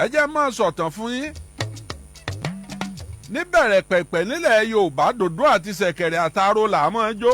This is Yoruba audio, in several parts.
Ẹ jẹ́ máa sọ̀tàn fún yín. Níbẹ̀rẹ̀ pẹ̀pẹ̀ nílẹ̀ Yorùbá, dòdò àti ṣẹ̀kẹ̀rẹ̀ àtàrò là máa jó.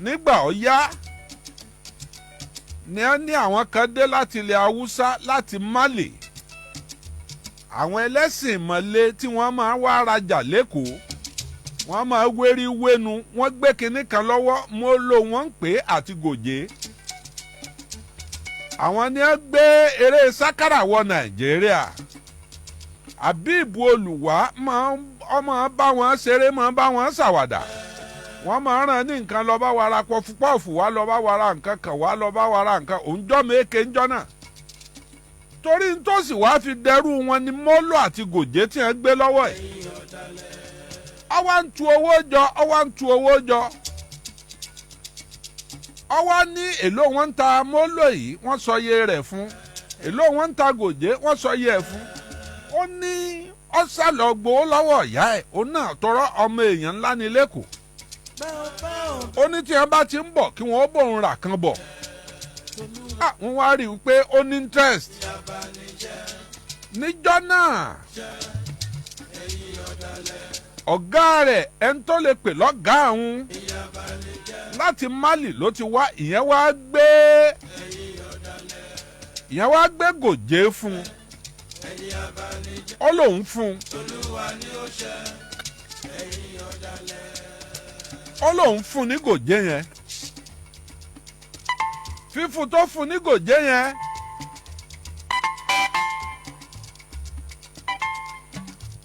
Nígbà ó yá ni wọ́n ní àwọn kan dé láti ilẹ̀ Haúsá, láti Mali, àwọn ẹlẹ́sìn ìmọ̀le tí wọ́n máa wá rajà lẹ́kọ̀ọ́. Wọ́n máa wérí wénu, wọ́n gbé kinní kan lọ́wọ́, mo lò wọ́n ń pè é àti gòjé. Àwọn ni wọ́n gbé eré sákàrà wọ Nàìjíríà. Àbíìbù Olùwà máa ọmọ bá wọn ṣeré, máa bá wọn ṣàwàdà. Wọ́n máa ràn ní nǹkan lọ bá wa ra pọfupọ́ọ̀fù wá, lọ bá wa ra nǹkan kan wá, lọ bá wa ra nǹkan òǹjọ́ méke ńjọ́ náà. Torí nítòsí wàá fi dẹrú wọn ni mọ́lò àti gòjé tí wọ́n gbé lọ́wọ́ ẹ̀. Ọwọ́ ń tu owó jọ, ọwọ́ ń tu owó jọ. Ọwọ́ ní èló wọn ń ta mọ́lò yìí, wọ́n sọ iye rẹ̀ fún. Èló wọn ń ta gòjé, wọ́n sọ iye ẹ̀ fún. Ó ní ọ̀sálọ̀ gbowó lọ́wọ́ ìyá ẹ̀, òun náà tọrọ ọmọ èèyàn ńlá ní lẹ́kọ̀ọ́. Ó ní tí wọ́n bá ti ń bọ̀ kí wọ́n bòun rà kan bọ̀. Wọ́n wá rí i pé ó ní interest. Níjọ́ náà ọ̀gá rẹ̀, ẹni tó lè pè lọ́gàá òun láti Mali ló ti wá, ìyẹn wá gbé gòjé fún un. Ó lóun fún un, ó lóun fún ní gòjé yẹn. Fífún tó fún ní gòjé yẹn,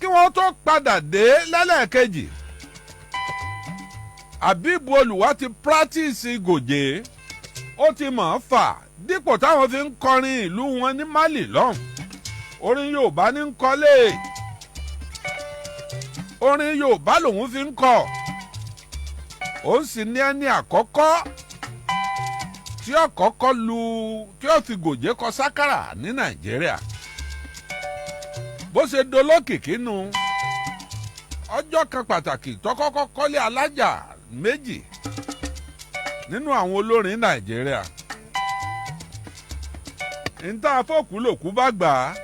kí wọ́n tó padà dé lẹ́lẹ́kejì, Àbíbu Olùwà ti practice gòjé, ó ti mọ̀ ọ́n fà. Dípò táwọn fi ń kọrin ìlú wọn ní Mali lọ́hùn, orin Yorùbá ní ń kọ́lé, orin Yorùbá lòun fi ń kọ. Òun sì ní ẹni àkọ́kọ́ tí ó kọ́kọ́ lu, tí ó fi gòjé kọ sákàrà ní Nàìjíríà. Bó ṣe dolókìkí nu. Ọjọ́ kan pàtàkì tó kọ́kọ́ kọ́lé alájà 2 nínú àwọn olórin Nàìjíríà, níta fọ́ọ̀kú lòkú bá gbà á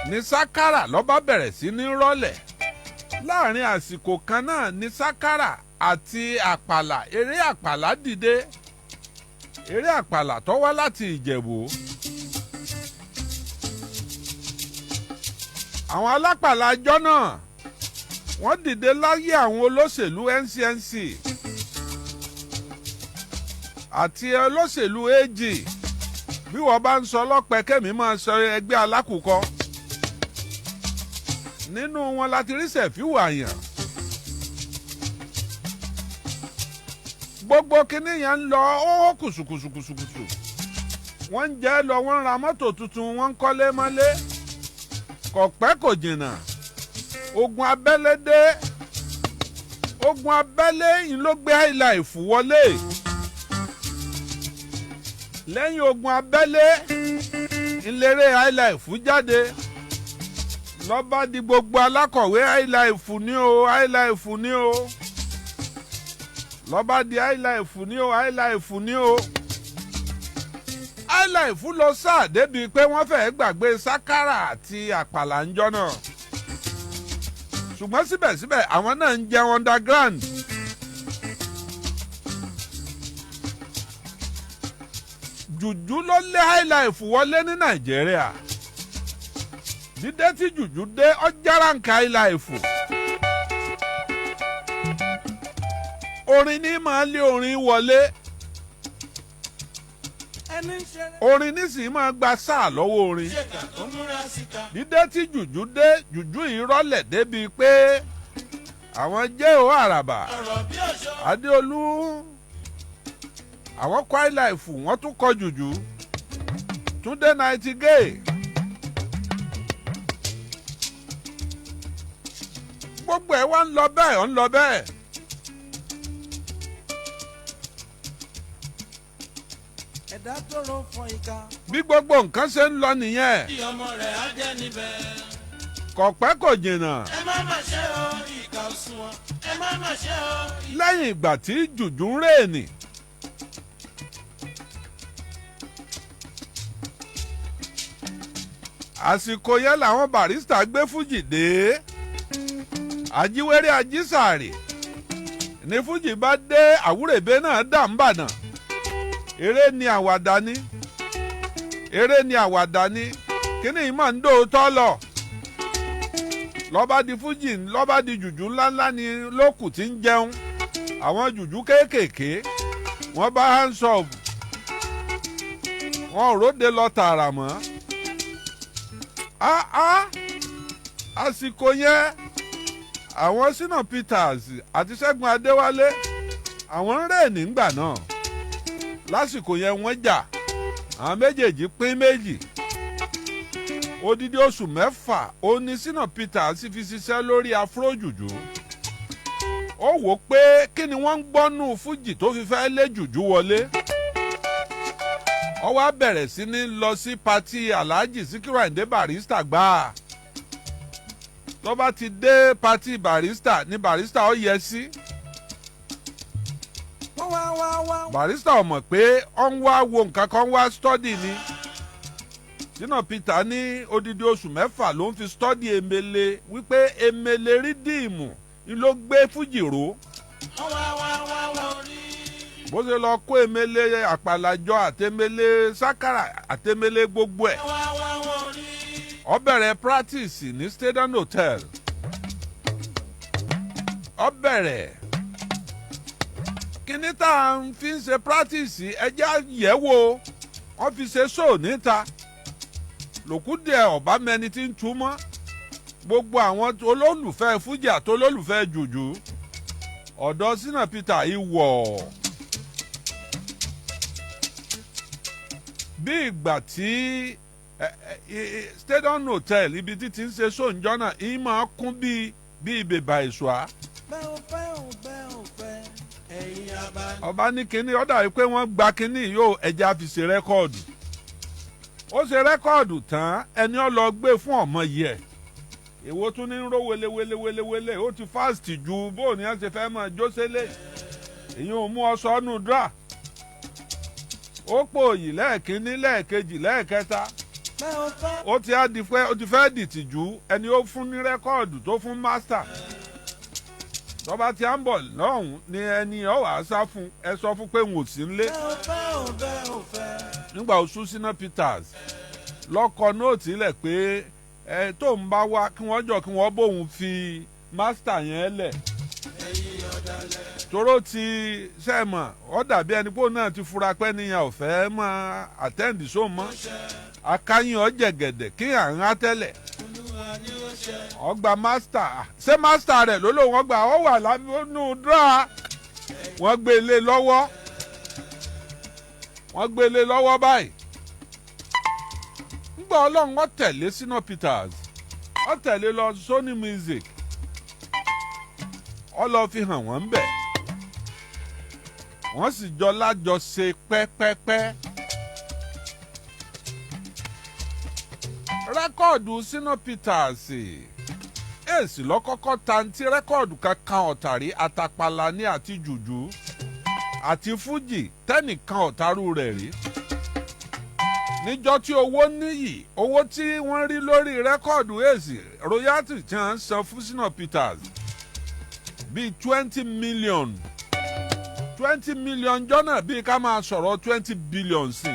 ní sákàrà ló bá bẹ̀rẹ̀ sí ní rọ́lẹ̀. Láàrin àsìkò kan náà ní sákàrà àti àpàlà, eré àpàlà dìde, eré àpàlà tó wá láti Ìjẹ̀bú. Àwọn alápàlà àjọ náà wọ́n dìde láyé àwọn olóṣèlú NCNC àti olóṣèlú AG. Bí wọ́n bá ń sọ ọlọ́pẹ, kẹ́mi máa sọ ẹgbẹ́ alákùkọ. Nínú wọn láti rí Sẹ̀fíù Àyàn. Gbogbo kinní yẹn ń lọ ó kùsùkùsùkùsùkùsù, wọ́n ń jẹ́ lọ, wọ́n ń ra mọ́tò tuntun, wọ́n ń kọ́lé mọ́lé. Kò pẹ́ kò jìnnà, ogun abẹ́lé dé. Ogun abẹ́lé yìí ló gbé highlife wọlé. Lẹ́yìn ogun abẹ́lé, ìlérè highlife jáde, lọ́ba di gbogbo alákọ̀wé, highlife ní o, highlife ní o, lọ́ba di highlife ní o, highlife ní o. Highlife lọ sáà débi pé wọ́n fẹ́ẹ́ gbàgbé sákàrà àti àpàlà ńjọ́ náà, ṣùgbọ́n síbẹ̀síbẹ̀ àwọn náà ń jẹun underground. Jùjú ló lé highlife wọlé ní Nàìjíríà. Dídé tí jùjú dé, ọjàràǹkà highlife. Orin ní máa lé orin wọlé. Ẹni ń ṣeré. Orin nísìnyí máa gba sáà lọ́wọ́ orin. Ṣèkà ó múra síta. Dídé tí jùjú dé, jùjú yìí rọ́lẹ̀ débi pé àwọn jẹ́ ò àràbà Ọ̀rọ̀ bí òṣò. Adéolú, àwọn kọ highlife, wọ́n tún kọ jùjú. Túndé Nightingale, gbogbo ẹ̀ wá ń lọ bẹ́ẹ̀, ń lọ bẹ́ẹ̀. Ẹ̀dá tó ro fọ ìka. Bí gbogbo nǹkan ṣe ń lọ nìyẹn. Tí ọmọ rẹ̀ á jẹ́ níbẹ̀. Kò pẹ́ kò jìnnà, Ẹ má má ṣe o, ìkà ò sunwọ̀n. Ẹ má má ṣe o. lẹ́yìn ìgbà tí jùjú ń rèèní, Àsìkò yẹn làwọn Barrister gbé fújì dé. Ajíwèrè ajísàrè ní fújì bá dé, àwúrèbé náà dà ń bàdàn. Eré ni àwàdà ni, eré ni àwàdà ni, kíní yìí máa ń dóòótọ́ lọ. Lọ́ba di fújì, lọ́ba di jùjú ńláńlá ni lókù tí ń jẹun. Àwọn jùjú kéékèèké wọ́n bá hands up, wọn ò róde lọ tààrà mọ́. Áá, àsìkò yẹn àwọn Shina Peters àti Ṣẹ́gun Adéwálé, àwọn ń rẹ̀ nígbà náà. Lásìkò yẹn wọ́n jà, àwọn méjèèjì pín méjì. Odidi oṣù 6 ó ní Shina Peters fi ṣiṣẹ́ lórí afro jùjú. Ó wò ó pé kí ni wọ́n ń gbọ́nú fújì tó fi fẹ́ lé jùjú wọlé. Ó wá bẹ̀rẹ̀ sí ní lọ sí party Alhaji Sikiru Ayinde Barrister gbáà. Tó bá ti dé party Barrister ní Barrister ó yẹ sí. Wọ́n wá wá wá. Barrister ò mọ̀ pé ó ń wá wo nǹkan kan, wá study ni. Shina Peter ní odidi oṣù 6 ló ń fi study emele, wípé emele rhythm ni ló gbé fújì ró. Wọ́n wá wá wá wọ́n rí. Bó ṣe lọ kó emele àpàlàjọ àtẹmele sákàrà àtẹmele gbogbo ẹ̀. Wọ́n wá wá wọ́n rí. Ó bẹ̀rẹ̀ practice ní Stadium Hotel. Ó bẹ̀rẹ̀ kíní tá à ń fi ń ṣe practice, ẹjẹ́ yẹ̀wò. Wọ́n fi ṣe show níta lòkúdẹ̀ ọ̀bá mẹni tí ń túmọ̀ gbogbo àwọn olólùfẹ́ fújì àti olólùfẹ́ jùjú ọ̀dọ̀ Shina Peter ìwọ̀ bí ìgbà tí Stadium Hotel ibi tí ti ń ṣe show ńjọ́ náà ìyín máa kún bíi bèbà ìṣùá. Bẹ́ẹ̀ ò fẹ́ ò bẹ́ẹ̀ ò fẹ́ ẹ̀yin abani. Ọba ní kinní ó dàbí pé wọ́n gba kinní yóò, ẹja fi ṣe record. Ó ṣe record tán, ẹni ó lọ gbé fún ọmọ yìí ẹ̀ èwo tún ní ró welewelewelewele, ó ti fast ju bóun ni wọ́n ṣe fẹ́ mọ́ jósélé. Èyí ò mú ọsọ nù dra. Ó pòòyì lẹ́ẹ̀kínní, lẹ́ẹ̀kejì, lẹ́ẹ̀kẹta. Bẹ́ẹ̀ ò fẹ́. Ó ti á di fẹ́, ó ti fẹ́ dìtìjú. Ẹni ó fún ní record tó fún master tọ́ba tí a ń bọ̀ lọ́hùn ni ẹni ọ̀ wá sá fún ẹ, sọ fún pé n ò sí nílé. Bẹ́ẹ̀ ò fẹ́ ò bẹ́ẹ̀ ò fẹ́. Nígbà oṣù Shina Peters lọ́kọ nóòtì lẹ̀ pé ẹ tó ń bá wá kí wọ́n jọ kí wọ́n bóun fi master yẹn lẹ̀. Toró ti sẹ́mọ̀, ó dàbí ẹni pé òun náà ti fura pé níyàn ò fẹ́ mọ́ attend sóun mọ́. Akáyín ọ̀jẹ̀gẹ̀dẹ̀ kí à ń há tẹ́lẹ̀. Ọgbà master, ṣé master rẹ̀ ló lóun ọgbà ọ wà lábínú dra. Wọ́n gbé lé lọ́wọ́, wọ́n gbé lé lọ́wọ́ báyìí. Ńgbà Ọlọ́run ó tẹ̀lé Shina Peters, ó tẹ̀lé lọ Sony Music, ó lọ fi hàn wọ́n bẹ̀, wọ́n sì jọ lájọṣe pẹ́pẹ́pẹ́. Record Shina Peters èsì lọ́kọ́kọ́ tantí record kankan ọ̀tàrí àtàpàlà ní àti jùjú àti fújì tẹ́nìkan ọ̀tàrú rẹ̀ rí. Níjọ́ tí owó níyì, owó tí wọ́n rí lórí record èsì, royalty tí wọ́n ń san fún Shina Peters bíi 20 million, 20 million jọ́nà bíi ká máa sọ̀rọ̀ 20 billion sí.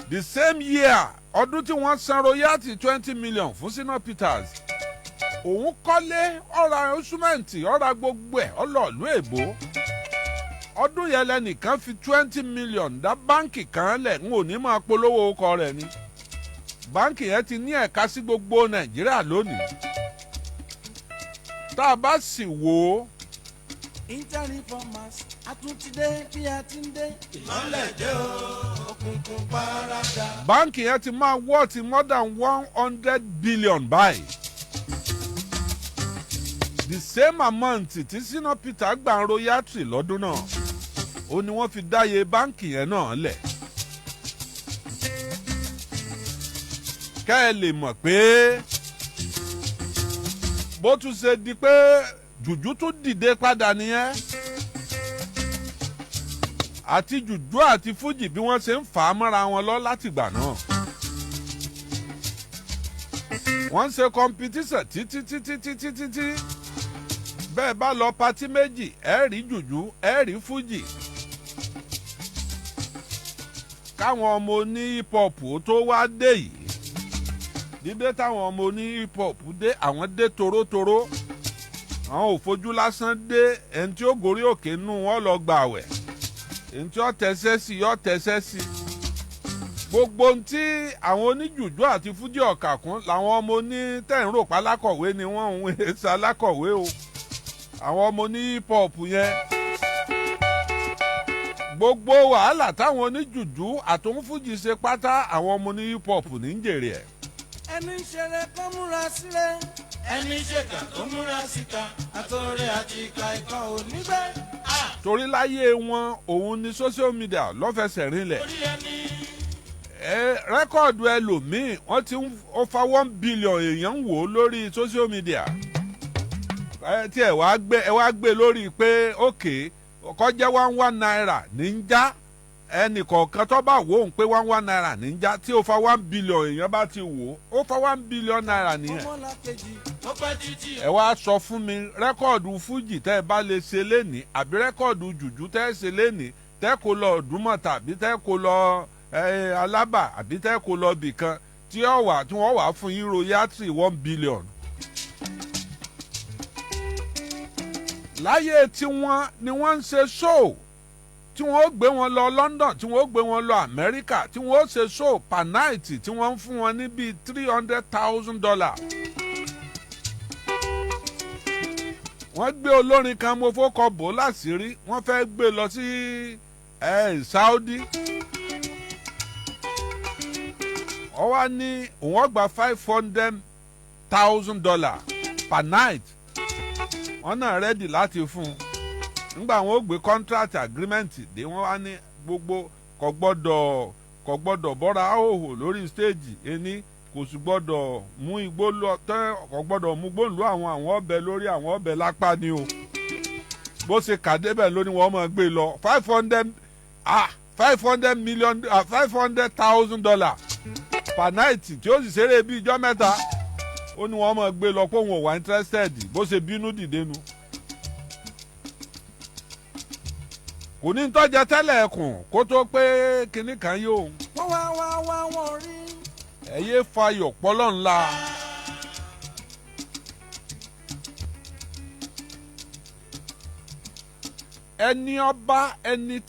The same year, ọdún tí wọ́n san royalty 20 million fún Shina Peters, òun kọ́lé, ọ̀ra instrument, ọ̀ra gbogbo ẹ̀, ọlọ́ọ̀lú èbó. Ọdún yẹn lẹ́nìkan fi 20 million dá báǹkì kan lẹ̀. Ń ò ní máa polówó ọkọ rẹ̀ ni. Báǹkì yẹn ti ní ẹ̀ka sí gbogbo Nàìjíríà lónìí tá a bá sì wò ó. Interreformers àtúntìdé bí a ti ń dé. Ìmọ̀lẹ̀ dé o, òkùnkùn paradà. Báǹkì yẹn ti máa worth more than 100 billion báyìí. The same amount tí Shina Peter gbà ń royalty lọ́dún náà ó ní wọ́n fi dáyé báǹkì yẹn náà lẹ̀. Kẹ́ ẹ lè mọ̀ pé bó tún ṣe di pé jùjú tún dìde padà nìyẹn, àti jùjú àti fújì bí wọ́n ṣe ń fà á mọ́ra wọn lọ látìgbà náà. Wọ́n ń ṣe competition títí títí títí títí. Bẹ́ẹ̀ bá lọ party méjì, ẹ rí jùjú, ẹ rí fújì. Káwọn ọmọ oní hip hop tó wá dé yìí, dídé táwọn ọmọ oní hip hop dé, àwọn dé torótoró, àwọn ò fojú lásán dé. Ẹni tí ó gorí òkè nù wọn lọ gbàwẹ̀, ẹni tí ó tẹsẹ̀ sí yọ tẹsẹ̀ sí. Gbogbo ohun tí àwọn oníjùjú àti fújì ọ̀kàkún làwọn ọmọ oní tẹ̀ǹrò pálákọ̀wé ni wọ́n ń ṣe alákọ̀wé o. Àwọn ọmọ oní hip hop yẹn, gbogbo wàhálà táwọn oníjùjú àtòǹfújì ṣe pátá, àwọn ọmọ oní hip hop ní ń jèrè ẹ̀. Ẹni ń ṣeré kó múra sílẹ̀, ẹni ṣèkà kó múra síta, àtọ̀rẹ́ àti ìka ikọ̀ ò nígbẹ́. Torí láyé wọn, òun ni social media lọ́fẹsẹ̀ rinlẹ̀. Orí ẹni. Ẹ record ẹlòmíì, wọ́n ti ń over 1 billion èèyàn ń wò ó lórí social media. Ẹ tí ẹ wá gbé lórí pé ókè kọjá ₦1 ní ń já ẹnì kọ̀ọ̀kan tó bá wò ó ń pé ₦1 ní ń já, tí over 1 billion èèyàn bá ti wò ó, over ₦1 billion nìyẹn. Ọmọlàkejì ó pẹ́ títí. Ẹ wá sọ fún mi, record fújì tẹ́ ẹ bá lè ṣe lénìí àbí record jùjú tẹ́ ẹ ṣe lénìí, tẹ́ kó lọ Ọ̀dúnmọ̀tà àbí tẹ́ kó lọ Alábà àbí tẹ́ kó lọ bìkan tí ó wà tí wọ́n wà fún yín royalty 1 billion. Láyé tí wọ́n ni wọ́n ń ṣe show tí wọ́n ó gbé wọn lọ London, tí wọ́n ó gbé wọn lọ Amẹ́ríkà, tí wọ́n ó ṣe show per night, tí wọ́n ń fún wọn ní bíi $300,000. Wọ́n gbé olórin kan, mo fọ́kọ̀ bò láṣìírí, wọ́n fẹ́ gbé lọ sí Saudi. Wọ́n wá ní òun gba $500,000 per night. Wọ́n náà ready láti fún un. Nígbà wọn ó gbé contract agreement dé, wọ́n wá ní gbogbo kò gbọ́dọ̀ bọ́ra òhò lórí stage ẹni, kò sì gbọ́dọ̀ mú igbó lọ tẹ́, kò gbọ́dọ̀ mú gbóǹlù àwọn ọbẹ̀ lórí, àwọn ọbẹ̀ lápá ni o. Bó ṣe kà débẹ̀ lóní wọ́n máa gbé lọ 500 million, $500,000 per night, tí ó sì ṣeré bíi ijọ́ mẹ́ta. Ó ní wọ́n máa gbé lọ, pé òun ò wá interested. Bó ṣe bínú dìde nu, kò ní tọ́jà tẹ́lẹ̀ ẹkùn kó tó pé kinní kan yóò. Wọ́n wá wá wá, wọ́n rí. Ẹ yé fayọ̀ pọ́lọ́ ńlá. Ẹni ọba, ẹni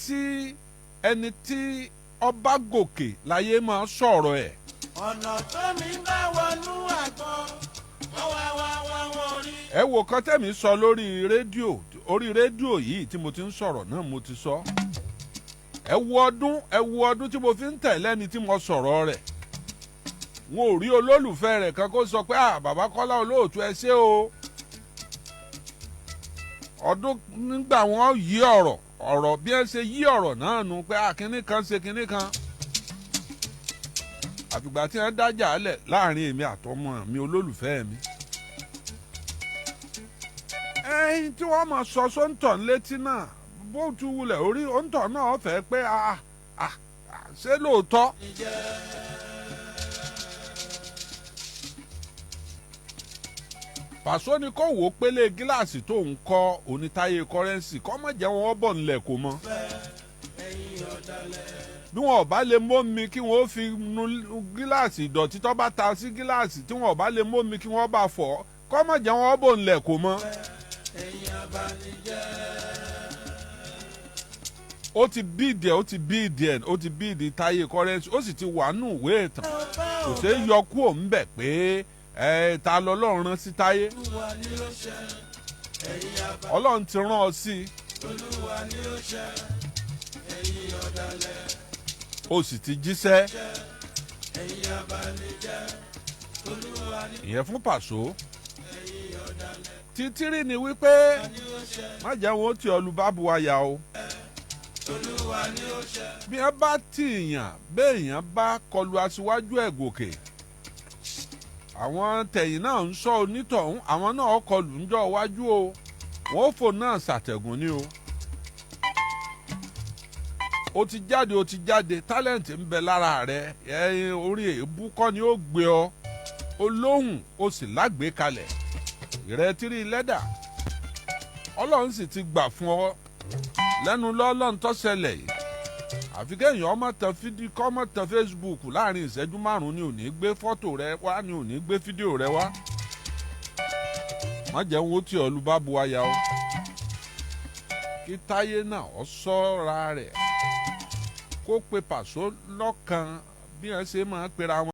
tí ọba gòkè láyé máa sọ̀rọ̀ ẹ̀. Ọ̀nà tó mi bá wọnú àgbọn, wọ́n wá wá wá, wọ́n rí. Ẹ wo kan tẹ̀mí sọ lórí rédíò, orí rédíò yìí tí mo ti ń sọ̀rọ̀ náà mo ti sọ. Ẹ wo ọdún tí mo fi ń tẹ̀lé ẹni tí mo sọ̀rọ̀ rẹ̀, wọn ò rí olólùfẹ́ rẹ̀ kan kó sọ pé, "Ah, bàbá Kọ́lá Olóòtú, ẹ ṣé o." Ọdún nígbà wọn yí ọ̀rọ̀ bí ẹ ṣe yí ọ̀rọ̀ náà nu pé ah, kinní kan ṣe kinní kan, àfìgbà tí wọ́n dájà lẹ̀ láàrin èmi àtọmọ mi olólùfẹ́ mi. Ẹyin tí wọ́n máa sọ sóńtọ̀ létí náà, bó tu wulẹ̀ orí òǹtọ̀ náà fẹ́ pé ah ah, ṣé lóòótọ́. Pàṣọ ni kò wò ó pélé gíláàsì tó ń kọ́ onítáyé Currency kọ́ mọ̀ jẹ́ wọn bọ̀ nílẹ̀ kó mọ́. Bí wọn ò bá lè mómi kí wọn ó fi nu gíláàsì, ìdọ̀tí tó bá ta sí gíláàsì, tí wọn ò bá lè mómi kí wọ́n bá fọ̀, kọ́ mọ̀ jẹ́ wọn bọ̀ nílẹ̀ kó mọ́. Ó ti bíìdì ẹ̀, ó ti bíìdì ẹ̀, ó ti bíìdì Táyé Currency, ó sì ti wà nù ìwé ìtàn. Kò ṣeé yọ kúrò ńbẹ̀ pé ẹ ta lọ́lọ́run rán sí Táyé. Ọlọ́run ti rán ọ sí i, ó sì ti jíṣẹ́ ìyẹn fún Pàṣọ. Títírì ni wípé má jẹ́ wọn ó ti ọlù bábu àyà o. Bí wọ́n bá tìyàn béèyàn bá kọlu aṣíwájú ẹ̀ gòkè, àwọn tẹ̀yìn náà ń sọ onítọ̀hún, àwọn náà kọlù ń jọ iwájú o, wọ́n ó fò náà ṣàtẹ̀gùn ni o. Ó ti jáde, ó ti jáde, talent ń bẹ lára rẹ. Ẹyin orí èébú kọ́ ni ó gbé ọ. Olóhùn o sì lágbèékalẹ̀ ìrètírí lẹ́dà. Ọlọ́run sì ti gbà fún ọ lẹ́nu lọ́lọ́run tó ṣẹlẹ̀ yìí. Àfi kéèyàn ọmọ tẹ fídíò, kọ́ ọmọ tẹ Facebook láàrin ìṣẹ́jú 5 ni ò ní gbé fọ́tò rẹ wá, ni ò ní gbé fídíò rẹ wá. Má jẹun ó tí ọ lu bá bu aya o. Kí Táyé náà ọ sọ́ra rẹ̀, kó pe Pàṣọ lọ́kàn bí wọ́n ṣe máa pera wọn.